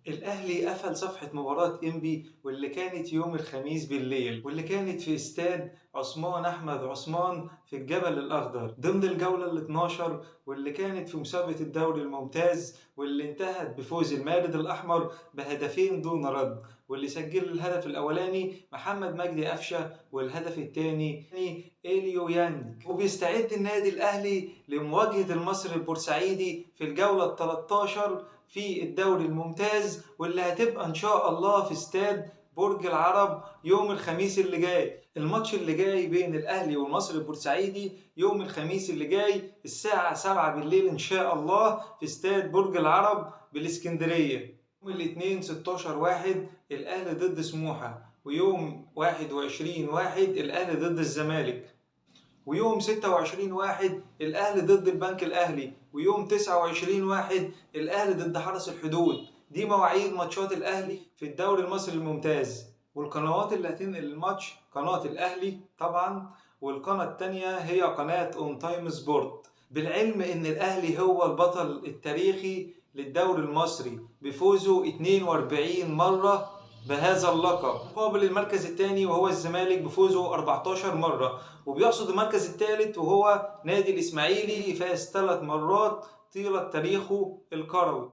الأهلي قفل صفحة مباراة إنبي واللي كانت يوم الخميس بالليل، واللي كانت في استاد عثمان أحمد عثمان في الجبل الأخضر ضمن الجولة ال 12، واللي كانت في مسابقة الدوري الممتاز، واللي انتهت بفوز المارد الأحمر بهدفين دون رد، واللي سجل الهدف الأولاني محمد مجدي قفشة والهدف الثاني إليو يانج. وبيستعد النادي الأهلي لمواجهة المصري البورسعيدي في الجولة ال 13 في الدوري الممتاز، واللي هتبقى إن شاء الله في استاد برج العرب يوم الخميس اللي جاي. الماتش اللي جاي بين الأهلي والمصري البورسعيدي يوم الخميس اللي جاي الساعة 7 بالليل إن شاء الله في استاد برج العرب بالإسكندرية. يوم الاثنين 16/1 الأهلي ضد سموحة، ويوم 21/1 الأهلي ضد الزمالك، ويوم 26/1 الأهلي ضد البنك الأهلي، ويوم 29/1 الأهلي ضد حرس الحدود. دي مواعيد ماتشات الأهلي في الدوري المصري الممتاز. والقنوات اللي هتنقل الماتش قناة الأهلي طبعا، والقناة التانية هي قناة اون تايم سبورت. بالعلم ان الأهلي هو البطل التاريخي للدوري المصري بفوزه 42 مرة بهذا اللقب، مقابل المركز الثاني وهو الزمالك بفوزه 14 مرة، وبيحصد المركز الثالث وهو نادي الإسماعيلي فاز 3 مرات طيلة تاريخه الكروي.